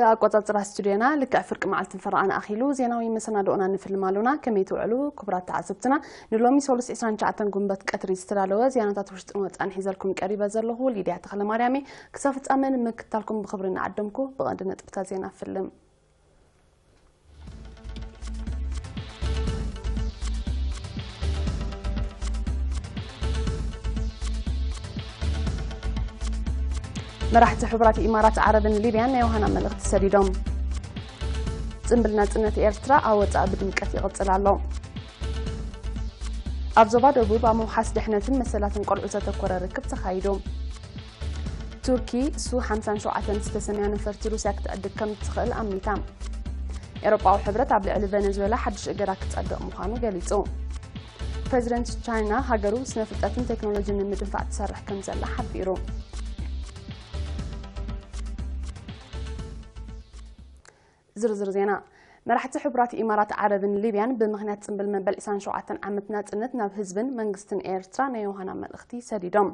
ኣቆጻጽራ ስቱድዮና ልክዕ ፍርቂ መዓልትን ፈረቓን ኣኺሉ ዜናዊ መሰናድኦና ንፍልም ኣሎና። ከመይ ትውዕሉ ክቡራት ተዓዘብትና? ንሎሚ ሰሉስ ዕስራን ትሽዓተን ጉንበት ቀትሪ ዝተዳለወ ዜናታት ውሽጥን ወጻእን ሒዘልኩም ቀሪበ ዘለኹ ሊድያ ተኽለማርያም እየ። ክሳብ ፍጻመ ንምክትታልኩም ብኽብሪ እናዓደምኩ ብቐንዲ ነጥብታት ዜና ፍልም። መራሕቲ ሕቡራት ኢማራት ዓረብን ሊብያን ናይ ዮሃና መልእኽቲ ሰዲዶም። ጽምብል ናጽነት ኤርትራ ኣብ ወጻኢ ብድምቀት ይቕጽል ኣሎ። ኣብ ዞባ ደቡብ ኣብ ምውሓስ ድሕነትን መሰላትን ቆልዑ ዘተኮረ ርክብ ተኻይዱ። ቱርኪ ሱ ሓምሳን ሸውዓተን ዝተሰምያ ነፈርቲ ሩስያ ክትዕድግ ከም እትኽእል ኣሚታ። ኤውሮጳዊ ሕብረት ኣብ ልዕሊ ቨነዙዌላ ሓድሽ እገዳ ክጸድቕ ምዃኑ ገሊጹ። ፕሬዚደንት ቻይና ሃገሩ ስነ ፍልጠትን ቴክኖሎጂን ንምድንፋዕ ትሰርሕ ከም ዘላ ሓቢሩ። ዝርዝር ዜና። መራሕቲ ሕቡራት ኢማራት ዓረብን ሊብያን ብምኽንያት ጽምብል መበል ዕስራን ሸውዓተን ዓመት ናጽነት ናብ ህዝብን መንግስትን ኤርትራ ናይ ዮሃና መልእኽቲ ሰዲዶም።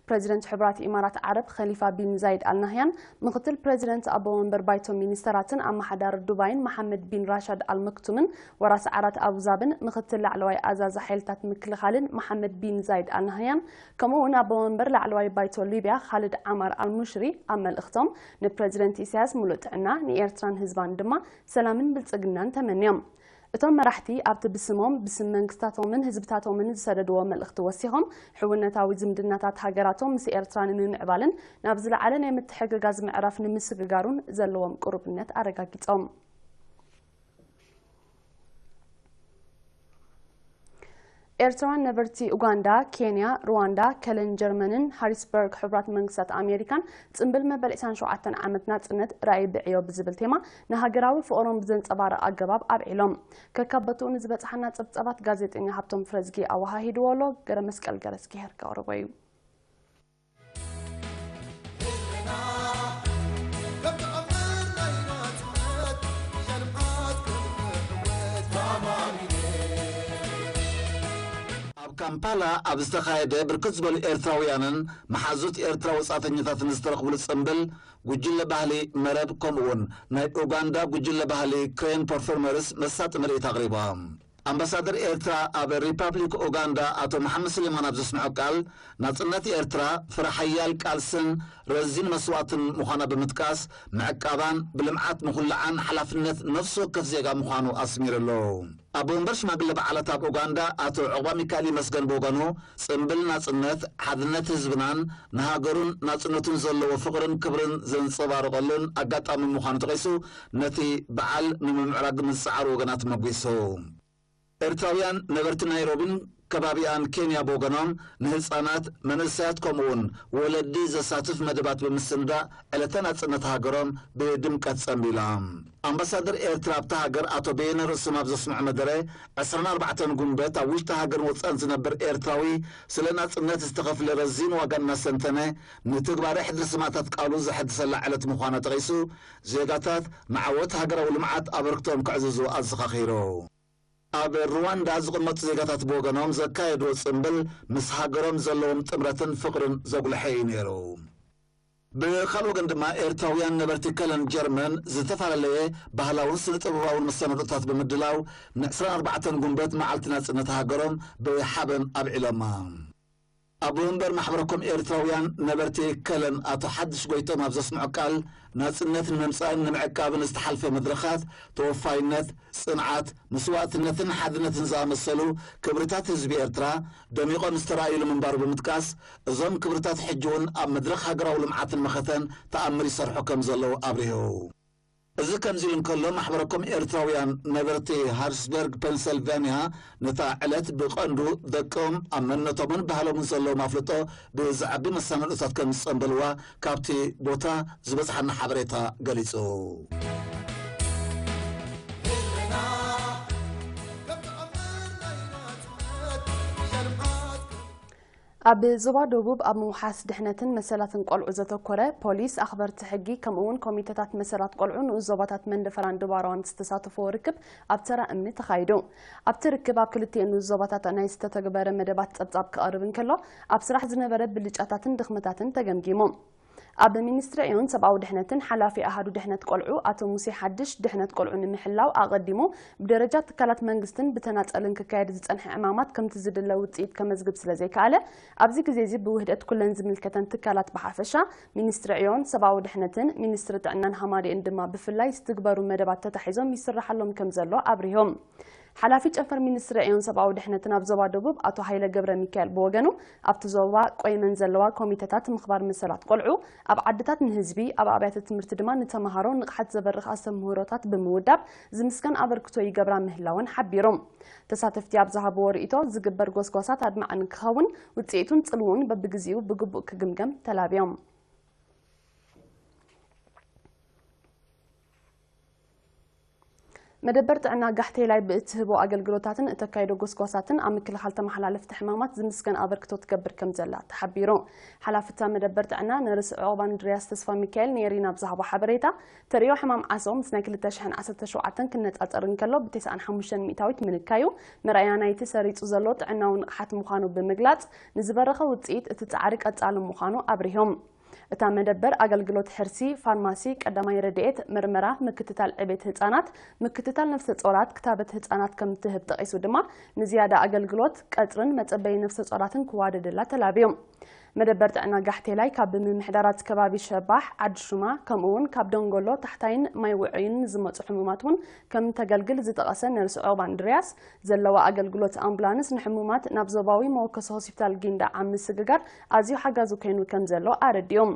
ፕሬዚደንት ሕቡራት ኢማራት ዓረብ ኸሊፋ ቢን ዛይድ ኣል ናህያን፣ ምኽትል ፕሬዚደንት ኣቦ ወንበር ባይቶ ሚኒስተራትን ኣመሓዳሪ ዱባይን መሓመድ ቢን ራሻድ ኣል መክቱምን፣ ወራስ ዓራት ኣቡዛብን ምኽትል ላዕለዋይ ኣዛዚ ሓይልታት ምክልኻልን መሓመድ ቢን ዛይድ ኣል ናህያን፣ ከምኡ እውን ኣቦ ወንበር ላዕለዋይ ባይቶ ሊብያ ኻልድ ዓማር ኣል ሙሽሪ ኣብ መልእኽቶም፣ ንፕሬዚደንት ኢሳያስ ሙሉእ ጥዕና፣ ንኤርትራን ህዝባን ድማ ሰላምን ብልጽግናን ተመንዮም። እቶም መራሕቲ ኣብቲ ብስሞም፣ ብስም መንግስታቶምን ህዝብታቶምን ዝሰደድዎ መልእኽቲ ወሲኾም፣ ሕውነታዊ ዝምድናታት ሃገራቶም ምስ ኤርትራ ንምምዕባልን ናብ ዝለዓለ ናይ ምትሕግጋዝ ምዕራፍ ንምስግጋሩን ዘለዎም ቅሩብነት ኣረጋጊጾም። ኤርትራውያን ነበርቲ ኡጋንዳ፣ ኬንያ፣ ሩዋንዳ፣ ከለን ጀርመንን ሃሪስበርግ ሕቡራት መንግስታት ኣሜሪካን ጽምብል መበል ዕስራን ሸውዓተን ዓመት ናጽነት ራእይ ብዕዮ ብዝብል ቴማ ንሃገራዊ ፍቕሮም ብዘንጸባርቕ ኣገባብ ኣብዒሎም። ከካብ በትኡ ንዝበጽሓና ጸብጻባት ጋዜጠኛ ሃብቶም ፍረዝጊ ኣወሃሂድዎ ኣሎ። ገረ መስቀል ገረዝጊሄር ከቕርቦ እዩ። ኣብ ካምፓላ ኣብ ዝተኻየደ ብርክት ዝበሉ ኤርትራውያንን መሓዙት ኤርትራ ወጻእተኛታትን ዝተረኽብሉ ጽምብል፣ ጉጅለ ባህሊ መረብ፣ ከምኡ'ውን ናይ ኡጋንዳ ጉጅለ ባህሊ ክሬን ፐርፎርመርስ መሳጢ ምርኢት ኣቕሪቦም። ኣምባሳደር ኤርትራ ኣብ ሪፓብሊክ ኡጋንዳ ኣቶ መሓመድ ስሌማን ኣብ ዘስምዖ ቃል፣ ናጽነት ኤርትራ ፍረ ሓያል ቃልስን ረዚን መስዋእትን ምዃና ብምጥቃስ፣ ምዕቃባን ብልምዓት ምኹላዓን ሓላፍነት ነፍሲ ወከፍ ዜጋ ምዃኑ ኣስሚሩ ኣሎ። ኣቦ ወንበር ሽማግለ በዓላት ኣብ ኡጋንዳ ኣቶ ዑቕባ ሚካኤል ይመስገን ብወገኑ፣ ጽምብል ናጽነት፣ ሓድነት ህዝብናን ንሃገሩን ናጽነቱን ዘለዎ ፍቕርን ክብርን ዘንጸባርቐሉን ኣጋጣሚ ምዃኑ ጠቒሱ፣ ነቲ በዓል ንምምዕራግ ንዝጸዓሩ ወገናት መጒሱ። ኤርትራውያን ነበርቲ ናይሮቢን ከባቢኣን ኬንያ ብወገኖም፣ ንህጻናት፣ መንእሰያት ከምኡ'ውን ወለዲ ዘሳትፍ መደባት ብምስንዳእ፣ ዕለተ ናጽነት ሃገሮም ብድምቀት ጸምቢሎም። ኣምባሳደር ኤርትራ ኣብታ ሃገር ኣቶ በየነ ርእሶም ኣብ ዘስምዖ መደረ፣ ዕስራን ኣርባዕተን ጉንበት ኣብ ውሽጢ ሃገርን ወጻእን ዝነብር ኤርትራዊ ስለ ናጽነት ዝተኸፍለ ረዚን ዋጋ እናስተንተነ፣ ንትግባረ ሕድሪ ሰማእታት ቃሉ ዘሐድሰላ ዕለት ምዃና ጠቒሱ፣ ዜጋታት ንዓወት ሃገራዊ ልምዓት ኣበርክቶኦም ከዕዝዙ ኣዘኻኺሩ። ኣብ ሩዋንዳ ዝቕመጡ ዜጋታት ብወገኖም ዘካየድዎ ጽምብል ምስ ሃገሮም ዘለዎም ጥምረትን ፍቕርን ዘጉልሐ እዩ ነይሩ። ብኻልእ ወገን ድማ ኤርትራውያን ነበርቲ ከለን ጀርመን ዝተፈላለየ ባህላውን ስነ ጥበባውን መሰናዶታት ብምድላው ንዕስራን ኣርባዕተን ጉንበት መዓልቲ ናጽነት ሃገሮም ብሓበን ኣብዒሎማ። ኣቦ ወንበር ማሕበረ ኮም ኤርትራውያን ነበርቲ ከለን ኣቶ ሓድሽ ጎይቶም ኣብ ዘስምዖ ቃል፣ ናጽነት ንምምጻእን ንምዕቃብን ዝተሓልፈ መድረኻት፣ ተወፋይነት፣ ጽንዓት፣ መስዋእትነትን ሓድነትን ዝኣመሰሉ ክብርታት ህዝቢ ኤርትራ ደሚቖም ዝተራእዩሉ ምንባሩ ብምጥቃስ፣ እዞም ክብርታት ሕጂ እውን ኣብ መድረኽ ሃገራዊ ልምዓትን መኸተን ተኣምር ይሰርሑ ከም ዘለዉ ኣብሪሁ። እዚ ከምዚ ኢሉ እንከሎ፣ ማሕበረ ኮም ኤርትራውያን ነበርቲ ሃሪስበርግ ፔንሰልቫንያ ነታ ዕለት ብቐንዱ ደቆም ኣብ መንነቶምን ባህሎምን ዘለዎም ኣፍልጦ ብዝዓቢ መሳንዶታት ከም ዝጸንበልዋ ካብቲ ቦታ ዝበጽሓና ሓበሬታ ገሊጹ። ኣብ ዞባ ደቡብ ኣብ ምውሓስ ድሕነትን መሰላትን ቆልዑ ዘተኮረ፣ ፖሊስ፣ ኣኽበርቲ ሕጊ፣ ከምኡ እውን ኮሚተታት መሰላት ቆልዑ ንኡስ ዞባታት መንደፈራን ድባራዋን ዝተሳተፍዎ ርክብ ኣብ ተራ እምኒ ተኻይዱ። ኣብቲ ርክብ ኣብ ክልቲኤን ንኡስ ዞባታት ናይ ዝተተግበረ መደባት ጸብጻብ ክቐርብ እንከሎ፣ ኣብ ስራሕ ዝነበረ ብልጫታትን ድኽመታትን ተገምጊሙ። ኣብ ሚኒስትሪ ዕዮን ሰብኣዊ ድሕነትን ሓላፊ ኣሃዱ ድሕነት ቆልዑ ኣቶ ሙሴ ሓድሽ፣ ድሕነት ቆልዑ ንምሕላው ኣቐዲሙ ብደረጃ ትካላት መንግስትን ብተናጸልን ክካየድ ዝጸንሐ ዕማማት ከምቲ ዝድለ ውጽኢት ከመዝግብ ስለ ዘይከኣለ፣ ኣብዚ ግዜ እዚ ብውህደት ኩለን ዝምልከተን ትካላት ብሓፈሻ፣ ሚኒስትሪ ዕዮን ሰብኣዊ ድሕነትን ሚኒስትሪ ጥዕናን ሃማደኤን ድማ ብፍላይ ዝትግበሩ መደባት ተታሒዞም ይስራሓሎም ከም ዘሎ ኣብሪሆም። ሓላፊ ጨንፈር ሚኒስትሪ ዕዮን ሰብኣዊ ድሕነትን ኣብ ዞባ ደቡብ ኣቶ ሃይለ ገብረ ሚካኤል ብወገኑ፣ ኣብቲ ዞባ ቆይመን ዘለዋ ኮሚተታት ምኽባር መሰላት ቆልዑ ኣብ ዓድታት ንህዝቢ፣ ኣብ ኣብያተ ትምህርቲ ድማ ንተምሃሮ ንቕሓት ዘበርኽ ኣስተምህሮታት ብምውዳብ ዝምስገን ኣበርክቶ ይገብራ ምህላወን ሓቢሮም። ተሳተፍቲ ኣብ ዝሃብዎ ርእይቶ፣ ዝግበር ጎስጓሳት ኣድማዒ ንክኸውን ውፅኢቱን ፅልውኡን በብግዜኡ ብግቡእ ክግምገም ተላብዮም። መደበር ጥዕና ጋሕቴላይ ብእትህቦ ኣገልግሎታትን እተካይዶ ጎስጓሳትን ኣብ ምክልኻል ተመሓላለፍቲ ሕማማት ዝምስገን ኣበርክቶ ትገብር ከም ዘላ ተሓቢሩ። ሓላፍታ መደበር ጥዕና ነርስ ዑቕባ እንድርያስ ተስፋ ሚካኤል ንኤሪና ኣብ ዝሃቦ ሓበሬታ፣ ተርእዮ ሕማም ዓሶ ምስ ናይ ክልተ ሽሕን ዓሰርተ ሸውዓተን ክነጻጸር እንከሎ ብ ተስዓን ሓሙሽተን ሚእታዊት ምንካዩ፣ መርኣያ ናይቲ ሰሪጹ ዘሎ ጥዕናዊ ንቕሓት ምዃኑ ብምግላጽ፣ ንዝበረኸ ውጽኢት እቲ ጻዕሪ ቀጻሊ ምዃኑ ኣብሪሆም። እታ መደበር ኣገልግሎት ሕርሲ፣ ፋርማሲ፣ ቀዳማይ ረድኤት፣ ምርመራ፣ ምክትታል ዕቤት ህጻናት፣ ምክትታል ነፍሰ ጾራት፣ ክታበት ህጻናት ከም ትህብ ጠቒሱ ድማ፣ ንዝያዳ ኣገልግሎት ቀጽርን መጸበዪ ነፍሰ ጾራትን ክዋደደላ ተላብዮም። መደበር ጥዕና ጋሕቴላይ ካብ ምምሕዳራት ከባቢ ሸባሕ፣ ዓዲ ሹማ፣ ከምኡ እውን ካብ ደንጎሎ፣ ታሕታይን ማይ ውዑይን ዝመጹ ሕሙማት እውን ከም ተገልግል ዝጠቐሰ ነርስ ዑቕባ እንድርያስ፣ ዘለዋ ኣገልግሎት ኣምቡላንስ ንሕሙማት ናብ ዞባዊ መወከሲ ሆስፒታል ጊንዳዕ ኣብ ምስግጋር ኣዝዩ ሓጋዚ ኮይኑ ከም ዘሎ ኣረዲኦም።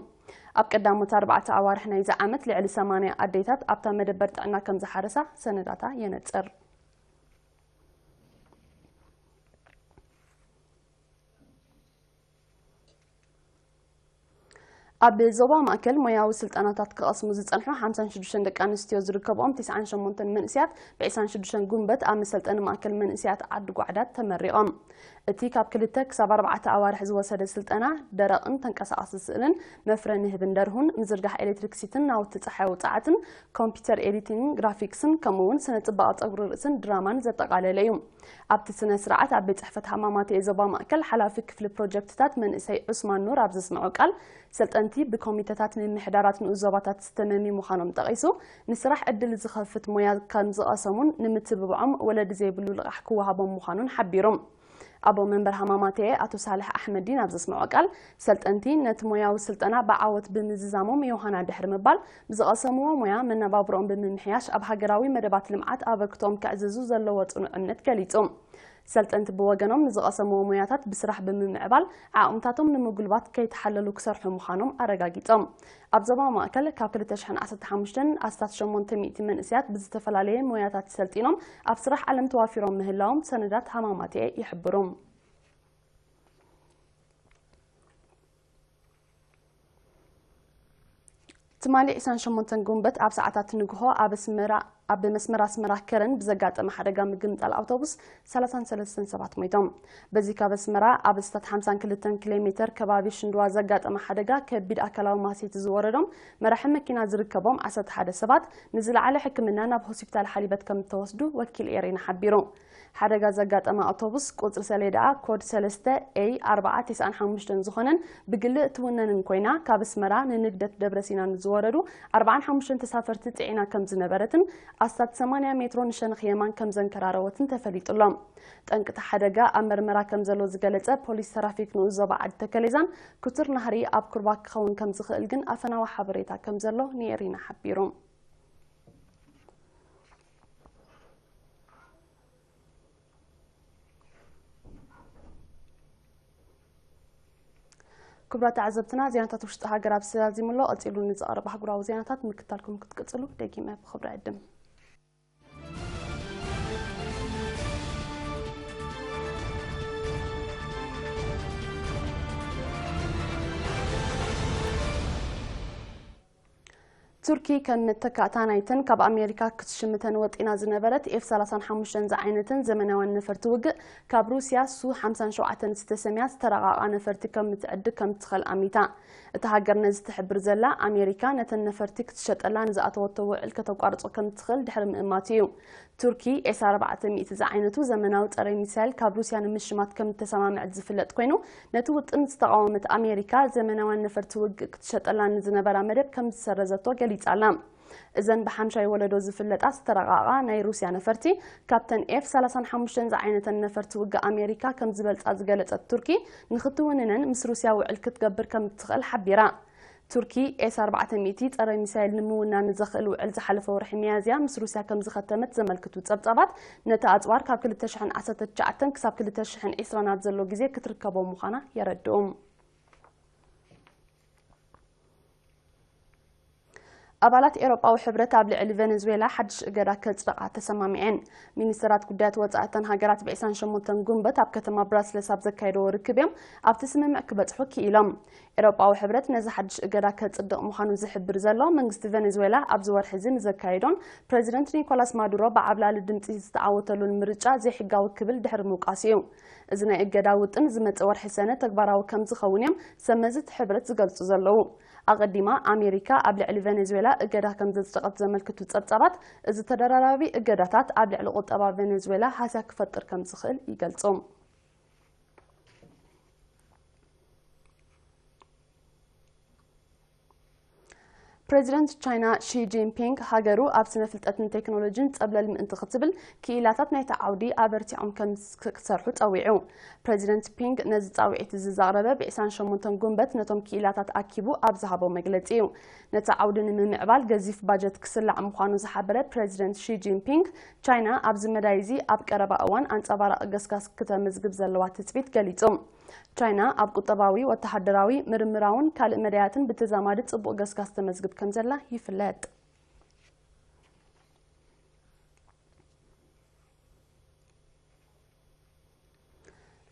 ኣብ ቀዳሞት ኣርባዕተ ኣዋርሕ ናይዚ ዓመት ልዕሊ ሰማንያ ኣዴታት ኣብታ መደበር ጥዕና ከም ዝሓረሳ ሰነዳታ የነጽር። ኣብ ዞባ ማእከል ሞያዊ ስልጠናታት ክቐስሙ ዝጸንሑ ሓምሳን ሽዱሽተን ደቂ ኣንስትዮ ዝርከብኦም ተስዓን ሸሞንተን መንእሰያት ብ ዕስራን ሽዱሽተን ጉንበት ኣብ መሰልጠኒ ማእከል መንእሰያት ዓዲ ጓዕዳት ተመሪቖም። እቲ ካብ ክልተ ክሳብ ኣርባዕተ ኣዋርሕ ዝወሰደ ስልጠና፣ ደረቕን ተንቀሳቓሲ ስእልን መፍረ ንህብን ደርሁን፣ ምዝርጋሕ ኤሌክትሪክሲትን ናውቲ ጸሓይ ውጽዓትን፣ ኮምፒውተር ኤዲቲንግን ግራፊክስን፣ ከምኡ እውን ስነ ጽባቐ ጸጉሪ ርእስን ድራማን ዘጠቓለለ እዩ። ኣብቲ ስነ ስርዓት ኣብ ቤት ጽሕፈት ሃማማተ ዞባ ማእከል ሓላፊ ክፍሊ ፕሮጀክትታት መንእሰይ ዑስማን ኑር ኣብ ዘስምዖ ቃል፣ ሰልጠንቲ ብኮሚተታት ምምሕዳራት ንኡስ ዞባታት ዝተመሚ ምዃኖም ጠቒሱ፣ ንስራሕ ዕድል ዝኸፍት ሞያ ከም ዝቐሰሙን ንምትብብዖም ወለዲ ዘይብሉ ልቓሕ ክወሃቦም ምዃኑን ሓቢሮም። ኣቦ መንበር ሃማማተየ ኣቶ ሳልሕ ኣሕመዲን ኣብ ዘስምዖ ቃል፣ ሰልጠንቲ ነቲ ሞያዊ ስልጠና ብዓወት ብምዝዛሞም ዮሃና ድሕሪ ምባል፣ ብዝቐሰምዎ ሞያ መነባብሮኦም ብምምሕያሽ ኣብ ሃገራዊ መደባት ልምዓት ኣበርክቶኦም ከዕዝዙ ዘለዎ ጽኑዕ እምነት ገሊጹ። ሰልጠንቲ ብወገኖም ንዝቐሰምዎ ሞያታት ብስራሕ ብምምዕባል ዓቕምታቶም ንምጉልባት ከይተሓለሉ ክሰርሑ ምዃኖም ኣረጋጊጾም። ኣብ ዞባ ማእከል ካብ ክልተ ሽሕን ዓሰርተ ሓሙሽተን ኣስታት ሸሞንተ ሚእቲ መንእሰያት ብዝተፈላለየ ሞያታት ሰልጢኖም ኣብ ስራሕ ዓለም ተዋፊሮም ምህላዎም ሰነዳት ሃማማተኤ ይሕብሩ። ትማሊ ዕስራን ሸሞንተን ጉንበት ኣብ ሰዓታት ንግሆ ኣብ ኣስመራ፣ ኣብ መስመር ኣስመራ ከረን ብዘጋጠመ ሓደጋ ምግምጣል ኣውቶቡስ ሰላሳን ሰለስተን ሰባት ሞይቶም። በዚ ካብ ኣስመራ ኣብ ኣስታት ሓምሳን ክልተን ኪሎ ሜተር ከባቢ ሽንድዋ ዘጋጠመ ሓደጋ ከቢድ ኣካላዊ ማህሰይቲ ዝወረዶም መራሒ መኪና ዝርከቦም ዓሰርተ ሓደ ሰባት ንዝለዓለ ሕክምና ናብ ሆስፒታል ሓሊበት ከም እተወስዱ ወኪል ኤሬና ሓቢሩ። ሓደጋ ዘጋጠመ ኣውቶቡስ ቁጽሪ ሰሌዳኣ ኮድ ሰለስተ ኤ ኣርባዓ ተስዓን ሓሙሽተን ዝኾነን ብግሊ እትውነንን ኮይና፣ ካብ ኣስመራ ንንግደት ደብረሲና ንዝወረዱ ኣርባዓን ሓሙሽተን ተሳፈርቲ ጽዒና ከም ዝነበረትን ኣስታት ሰማንያ ሜትሮ ንሸነኽ የማን ከም ዘንከራረወትን ተፈሊጡ ኣሎ። ጠንቂ እቲ ሓደጋ ኣብ መርመራ ከም ዘሎ ዝገለጸ ፖሊስ ትራፊክ ንኡስ ዞባ ዓዲ ተከሌዛን፣ ክቱር ናህሪ ኣብ ኩርባ ክኸውን ከም ዝኽእል ግን ኣፈናዊ ሓበሬታ ከም ዘሎ ንኤሪና ሓቢሩ። ክቡራት ተዓዘብትና፣ ዜናታት ውሽጢ ሃገር ኣብዚ ተዛዚሙ ኣሎ። ቀጺሉ ንዝቐርብ ኣህጉራዊ ዜናታት ምክታልኩም ክትቅጽሉ ደጊመ ብኽብሪ ዕድም። ቱርኪ ከም መተካእታ ናይተን ካብ ኣሜሪካ ክትሽምተን ወጢና ዝነበረት ኤፍ ሰላሳን ሓሙሽተን ዝዓይነተን ዘመናውያን ነፈርቲ ውግእ፣ ካብ ሩስያ ሱ ሓምሳን ሸውዓተን ዝተሰምያ ዝተረቓቓ ነፈርቲ ከም ትዕድግ ከም ትኽእል ኣሚታ። እታ ሃገር ነዚ ትሕብር ዘላ፣ ኣሜሪካ ነተን ነፈርቲ ክትሸጠላ ንዝኣተወቶ ውዕል ከተቋርጾ ከም ትኽእል ድሕሪ ምእማቱ እዩ። ቱርኪ ኤስ ኣርባዕተ ሚእቲ ዝዓይነቱ ዘመናዊ ጸረ ሚሳይል ካብ ሩስያ ንምሽማት ከም እተሰማምዐት ዝፍለጥ ኮይኑ፣ ነቲ ውጥን ዝተቓወመት ኣሜሪካ፣ ዘመናውያን ነፈርቲ ውግእ ክትሸጠላ ንዝነበራ መደብ ከም ዝሰረዘቶ ገሊጻ ኣላ። እዘን ብሓምሻይ ወለዶ ዝፍለጣ ዝተረቓቓ ናይ ሩስያ ነፈርቲ፣ ካብተን ኤፍ ሰላሳን ሓሙሽተን ዝዓይነተን ነፈርቲ ውግእ ኣሜሪካ ከም ዝበልጻ ዝገለጸት ቱርኪ፣ ንኽትውንነን ምስ ሩስያ ውዕል ክትገብር ከም እትኽእል ሓቢራ። ቱርኪ ኤስ ኣርባዕተ ሚእቲ ጸረ ሚሳይል ንምውናን ዘኽእል ውዕል ዝሓለፈ ወርሒ ሚያዝያ ምስ ሩስያ ከም ዝኸተመት ዘመልክቱ ጸብጻባት፣ ነቲ ኣጽዋር ካብ ክልተ ሽሕን ዓሰርተ ትሽዓተን ክሳብ ክልተ ሽሕን ዕስራን ኣብ ዘሎ ግዜ ክትርከቦ ምዃና የረድኡ። ኣባላት ኤውሮጳዊ ሕብረት ኣብ ልዕሊ ቬነዙዌላ ሓድሽ እገዳ ከጽድቓ ተሰማሚዐን። ሚኒስተራት ጉዳያት ወጻኢ እተን ሃገራት ብ ዕስራን ሸሞንተን ጉንበት ኣብ ከተማ ብራስለስ ኣብ ዘካየድዎ ርክብ እዮም ኣብቲ ስምምዕ ክበጽሑ ክኢሎም። ኤውሮጳዊ ሕብረት ነዚ ሓድሽ እገዳ ከጽድቕ ምዃኑ ዝሕብር ዘሎ፣ መንግስቲ ቬነዙዌላ ኣብዚ ወርሒ እዚ ንዘካየዶን ፕረዚደንት ኒኮላስ ማዱሮ ብዓብላሊ ድምጺ ዝተዓወተሉን ምርጫ ዘይሕጋዊ ክብል ድሕሪ ምውቃሱ እዩ። እዚ ናይ እገዳ ውጥን ዝመጽእ ወርሒ ሰነ ተግባራዊ ከም ዝኸውን እዮም ሰብ መዚ እቲ ሕብረት ዝገልጹ ዘለዉ። ኣቐዲማ ኣሜሪካ ኣብ ልዕሊ ቬነዙዌላ እገዳ ከም ዘጽደቐት ዘመልክቱ ጸብጻባት፣ እዚ ተደራራቢ እገዳታት ኣብ ልዕሊ ቁጠባ ቬነዙዌላ ሃስያ ክፈጥር ከም ዝኽእል ይገልጹ። ፕረዚደንት ቻይና ሺ ጂንፒንግ፣ ሃገሩ ኣብ ስነ ፍልጠትን ቴክኖሎጂን ጸብለል ምእንቲ ክትብል፣ ክኢላታት ናይቲ ዓውዲ ኣበርቲዖም ከም ስ-፣ ክሰርሑ ጸዊዑ። ፕረዚደንት ፒንግ ነዚ ጻውዒት እዚ ዘቕረበ ብ ዕስራን ሸሞንተን ጉንበት ነቶም ክኢላታት ኣኪቡ ኣብ ዝሃቦ መግለጺ እዩ። ነቲ ዓውዲ ንምምዕባል ገዚፍ ባጀት ክስላዕ ምዃኑ ዝሓበረ ፕረዚደንት ሺ ጂንፒንግ፣ ቻይና ኣብዚ መዳይ እዚ ኣብ ቀረባ እዋን ኣንጸባራቒ ገስጋስ ክተመዝግብ ዘለዋ ትጽቢት ገሊጹ። ቻይና ኣብ ቁጠባዊ፣ ወተሃደራዊ፣ ምርምራውን ካልእ መዳያትን ብተዛማዲ ጽቡቕ ገስጋስ ተመዝግብ ከም ዘላ ይፍለጥ።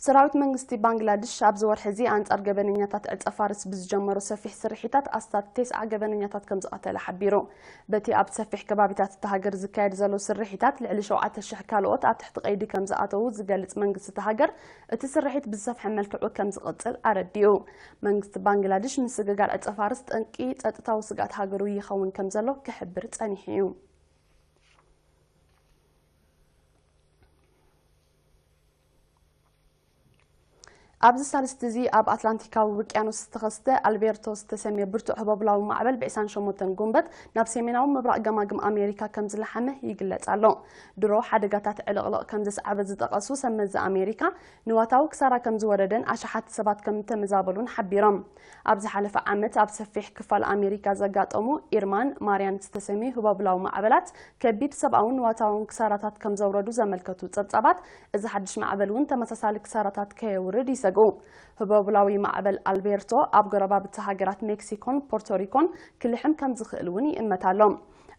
ሰራዊት መንግስቲ ባንግላድሽ ኣብዚ ወርሒ እዚ ኣንጻር ገበነኛታት ዕጸ ፋርስ ብዝጀመሮ ሰፊሕ ስርሒታት ኣስታት ተስዓ ገበነኛታት ከም ዝቐተለ ሓቢሩ። በቲ ኣብ ሰፊሕ ከባቢታት እታ ሃገር ዝካየድ ዘሎ ስርሒታት፣ ልዕሊ ሸውዓተ ሽሕ ካልኦት ኣብ ትሕቲ ቀይዲ ከም ዝኣተዉ ዝገልጽ መንግስቲ እታ ሃገር፣ እቲ ስርሒት ብዝሰፍሐ መልክዑ ከም ዝቕጽል ኣረዲኡ። መንግስቲ ባንግላድሽ፣ ምስግጋር ዕጸ ፋርስ ጠንቂ ጸጥታዊ ስግኣት ሃገሩ ይኸውን ከም ዘሎ ክሕብር ጸኒሑ እዩ። ኣብዚ ሳልስቲ እዚ ኣብ ኣትላንቲካዊ ውቅያኖስ ዝተኸስተ ኣልቤርቶ ዝተሰምየ ብርቱዕ ህቦብላዊ ማዕበል ብ ዕስራን ሸሞንተን ጉንበት ናብ ሰሜናዊ ምብራቕ ገማግም ኣሜሪካ ከም ዝለሓመ ይግለጽ ኣሎ። ድሮ ሓደጋታት ዕልቕልቕ ከም ዘስዓበ ዝጠቐሱ ሰብ መዚ ኣሜሪካ፣ ንዋታዊ ክሳራ ከም ዝወረደን ኣሽሓት ሰባት ከም እተመዛበሉን ሓቢሮም። ኣብ ዝሓለፈ ዓመት ኣብ ሰፊሕ ክፋል ኣሜሪካ ዘጋጠሙ ኢርማን ማርያን ዝተሰምዩ ህቦብላዊ ማዕበላት ከቢድ ሰብኣውን ንዋታውን ክሳራታት ከም ዘውረዱ ዘመልከቱ ጸብጻባት፣ እዚ ሓድሽ ማዕበል እውን ተመሳሳሊ ክሳራታት ከየውርድ ይሰግኡ። ህቦብላዊ ማዕበል ኣልቤርቶ ኣብ ጎረባብቲ ሃገራት ሜክሲኮን ፖርቶሪኮን ክልሕም ከም ዝኽእል እውን ይእመት ኣሎ።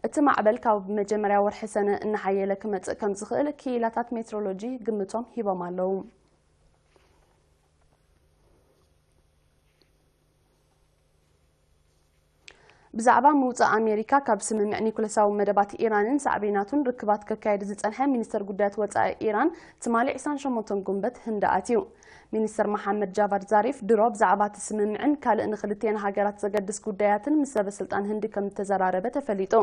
እቲ ማዕበል ካብ መጀመርያ ወርሒ ሰነ እናሓየለ ክመጽእ ከም ዝኽእል ክኢላታት ሜትሮሎጂ ግምቶም ሂቦም ኣለዉ። ብዛዕባ ምውጻእ ኣሜሪካ ካብ ስምምዕ ኒኩለሳዊ መደባት ኢራንን ሳዕቤናቱን ርክባት ከካየድ ዝጸንሐ ሚኒስተር ጉዳያት ወጻኢ ኢራን ትማሊ ዕስራን ሸሞንተን ጉንበት ህንዲ ኣትዩ። ሚኒስተር መሓመድ ጃቫድ ዛሪፍ ድሮ ብዛዕባ እቲ ስምምዕን ካልእ ንክልቲኤን ሃገራት ዘገድስ ጉዳያትን ምስ ሰበ ስልጣን ህንዲ ከም እተዘራረበ ተፈሊጡ።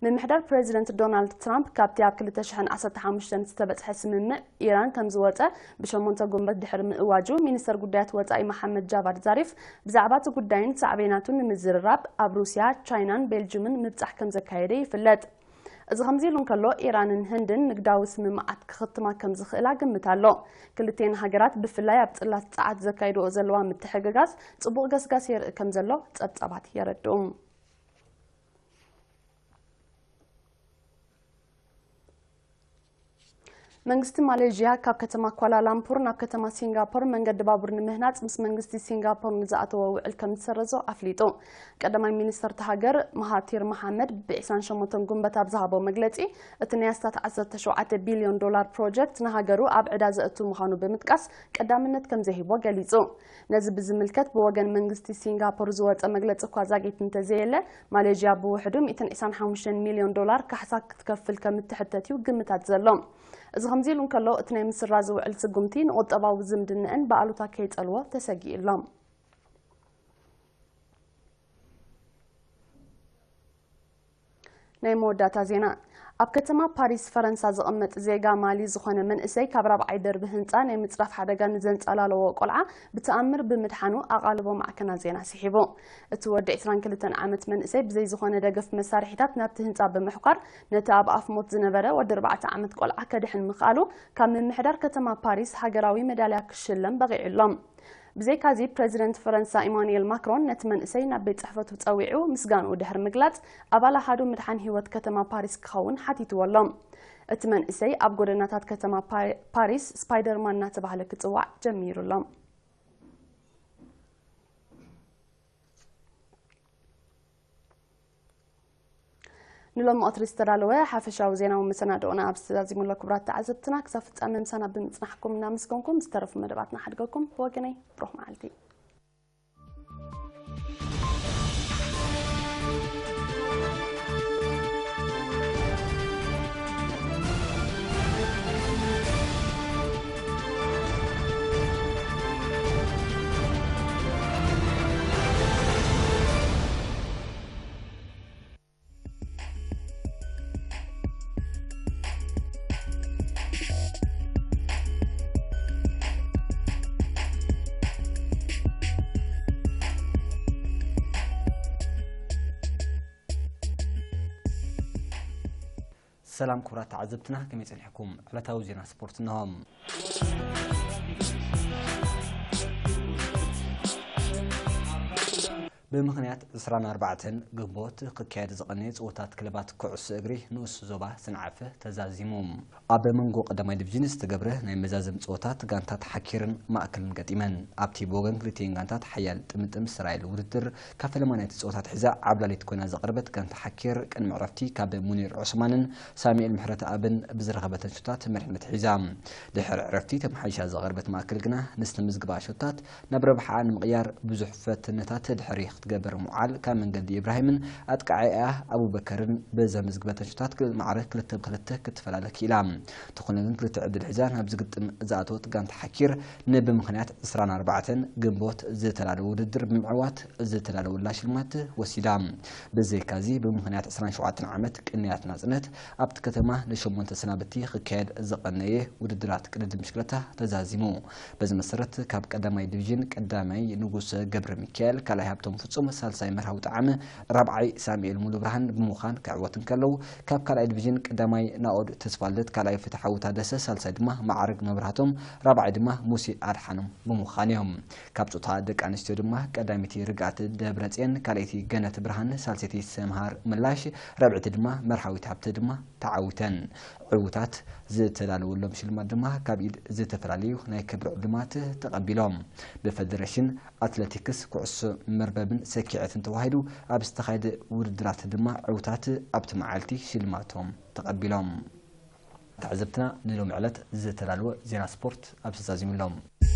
ምምሕዳር ፕረዚደንት ዶናልድ ትራምፕ ካብቲ ኣብ ክልተ ሽሕን ዓሰርተ ሓሙሽተን ዝተበጽሐ ስምምዕ ኢራን ከም ዝወጸ ብሸሞንተ ጉንበት ድሕሪ ምእዋጁ፣ ሚኒስተር ጉዳያት ወጻኢ መሓመድ ጃቫድ ዛሪፍ ብዛዕባ እቲ ጉዳይን ሳዕቤናቱን ንምዝርራብ ኣብ ሩስያ፣ ቻይናን ቤልጅምን ምብጻሕ ከም ዘካየደ ይፍለጥ። እዚ ከምዚ ኢሉ እንከሎ፣ ኢራንን ህንድን ንግዳዊ ስምምዓት ክኽትማ ከም ዝኽእላ ግምት ኣሎ። ክልቲኤን ሃገራት ብፍላይ ኣብ ጽላት ጸዓት ዘካይድኦ ዘለዋ ምትሕግጋዝ ጽቡቕ ገስጋስ የርኢ ከም ዘሎ ጸብጻባት የረድኡ። መንግስቲ ማሌዥያ ካብ ከተማ ኳላላምፑር ናብ ከተማ ሲንጋፖር መንገዲ ባቡር ንምህናጽ ምስ መንግስቲ ሲንጋፖር ንዝኣተወ ውዕል ከም ዝሰረዞ ኣፍሊጡ። ቀዳማይ ሚኒስተር እታ ሃገር መሃቲር መሓመድ ብ ዕስራን ሸሞንተን ጉንበት ኣብ ዝሃቦ መግለጺ፣ እቲ ናይ ኣስታት ዓሰርተ ሸውዓተ ቢልዮን ዶላር ፕሮጀክት ንሃገሩ ኣብ ዕዳ ዘእቱ ምዃኑ ብምጥቃስ፣ ቀዳምነት ከም ዘይህቦ ገሊጹ። ነዚ ብዝምልከት ብወገን መንግስቲ ሲንጋፖር ዝወጸ መግለጺ እኳ ዛጊት እንተዘየለ፣ ማሌዥያ ብውሕዱ ሚእትን ዕስራን ሓሙሽተን ሚልዮን ዶላር ካሕሳ ክትከፍል ከም እትሕተት እዩ ግምታት ዘሎ። እዚ ከምዚ ኢሉ እንከሎ፣ እቲ ናይ ምስራዝ ውዕል ስጉምቲ ንቁጠባዊ ዝምድንአን ብኣሉታ ከይጸልዎ ተሰጊኡ ኣሎ። ናይ መወዳእታ ዜና። ኣብ ከተማ ፓሪስ ፈረንሳ ዝቕመጥ ዜጋ ማሊ ዝኾነ መንእሰይ ካብ ራብዓይ ደርቢ ህንጻ ናይ ምጽራፍ ሓደጋ ንዘንጸላለዎ ቆልዓ ብተኣምር ብምድሓኑ ኣቓልቦ ማዕከናት ዜና ስሒቡ። እቲ ወዲ ዕስራን ክልተን ዓመት መንእሰይ ብዘይ ዝኾነ ደገፍ መሳርሒታት ናብቲ ህንጻ ብምሕኳር ነቲ ኣብ ኣፍ ሞት ዝነበረ ወዲ ኣርባዕተ ዓመት ቆልዓ ከድሕን ምኽኣሉ ካብ ምምሕዳር ከተማ ፓሪስ ሃገራዊ መዳልያ ክሽለም በቒዑ ኣሎ። ብዘይካዚ ፕረዚደንት ፈረንሳ ኢማኑኤል ማክሮን ነቲ መንእሰይ ናብ ቤት ጽሕፈቱ ጸዊዑ ምስጋንኡ ድሕሪ ምግላጽ ኣባል ኣሃዱ ምድሓን ህይወት ከተማ ፓሪስ ክኸውን ሓቲትዎ ኣሎ። እቲ መንእሰይ ኣብ ጎደናታት ከተማ ፓ- ፓሪስ ስፓይደርማን እናተባህለ ክጽዋዕ ጀሚሩ ኣሎ። ንሎሚ ቀትሪ ዝተዳለወ ሓፈሻዊ ዜናዊ መሰናድኦና ኣብዚ ተዛዚሙ ኣሎ። ክቡራት ተዓዘብትና ክሳብ ፍጻመ ምሳና ብምጽናሕኩም እናመስገንኩም ዝተረፉ መደባትና ሓድገኩም። ብወገነይ ብሩኽ መዓልቲ። ሰላም ክቡራት ተዓዘብትና፣ ከመይ ጸኒሕኩም? ዕለታዊ ዜና ስፖርት እነሆ። ብምኽንያት ዕስራን ኣርባዕተን ግንቦት ክካየድ ዝቐነየ ጸወታት ክለባት ኩዕሶ እግሪ ንኡስ ዞባ ሰንዓፈ ተዛዚሙ። ኣብ መንጎ ቀዳማይ ዲቪዥን ዝተገብረ ናይ መዛዘም ጸወታት ጋንታት ሓኪርን ማእከልን ገጢመን። ኣብቲ ብወገን ክልቲኤን ጋንታት ሓያል ጥምጥም ዝተራእየሉ ውድድር፣ ካብ ፈለማ ናይቲ ጸወታ ኣትሒዛ ዓብላሊት ኮይና ዝቐረበት ጋንታ ሓኪር ቅድሚ ዕረፍቲ ካብ ሙኒር ዑስማንን ሳሙኤል ምሕረተኣብን ብዝረኸበተን ሹታት መሪሕነት ሒዛ። ድሕሪ ዕረፍቲ ተመሓይሻ ዝቐረበት ማእከል ግና ንዝተመዝግባ ሹታት ናብ ረብሓኣ ንምቕያር ብዙሕ ፈተነታት ድሕሪ ክትገብር ምውዓል ካብ መንገዲ ኢብራሂምን ኣጥቃዓይኣ ኣቡበከርን ብዘመዝግበተን ሹታት ክል- ማዕረ ክልተ ብ ክልተ ክትፈላለ ክኢላ። እንተኾነ ግን ክልተ ዕድል ሒዛ ናብ ዝግጥም ዝኣተወት ጋንታ ሓኪር ንብምኽንያት ዕስራን ኣርባዕተን ግንቦት ዝተዳለወ ውድድር ብምዕዋት ዝተዳለወላ ሽልማት ወሲዳ። ብዘይካዚ ብምኽንያት ዕስራን ሸውዓተን ዓመት ቅንያት ናጽነት ኣብቲ ከተማ ንሸሞንተ ሰናብቲ ክካየድ ዝቐነየ ውድድራት ቅድድም ብሽክለታ ተዛዚሙ። በዚ መሰረት ካብ ቀዳማይ ዲቪዥን ቀዳማይ ንጉስ ገብረ ሚካኤል፣ ካልኣይ ሃብቶም ፍጹም፣ ሳልሳይ መርሃዊ ጣዕመ፣ ራብዓይ ሳሙኤል ሙሉ ብርሃን ብምዃን ክዕወት እንከለዉ፣ ካብ ካልኣይ ዲቪዥን ቀዳማይ ናኦድ ተስፋልደት፣ ካልኣይ ፍትሓዊ ታደሰ፣ ሳልሳይ ድማ ማዕረግ መብራህቶም፣ ራብዓይ ድማ ሙሴ ኣድሓኖም ብምዃን እዮም። ካብ ጾታ ደቂ ኣንስትዮ ድማ ቀዳመይቲ ርግኣት ደብረጽዮን፣ ካልኣይቲ ገነት ብርሃን፣ ሳልሰይቲ ሰምሃር ምላሽ፣ ራብዐይቲ ድማ መርሃዊት ሃብተ ድማ ተዓዊተን። ዕዉታት ዝተዳለወሎም ሽልማት ድማ ካብ ኢድ ዝተፈላለዩ ናይ ክብሪ ዕልማት ተቐቢሎም። ብፌደሬሽን ኣትሌቲክስ፣ ኩዕሶ መርበብን ሰኪዐትን ተዋሂዱ ኣብ ዝተኻየደ ውድድራት ድማ ዕዉታት ኣብቲ መዓልቲ ሽልማቶም ተቐቢሎም። ተዓዘብትና ንሎሚ ዕለት ዝተዳለወ ዜና ስፖርት ኣብዚ ተዛዚሙ ኣሎ።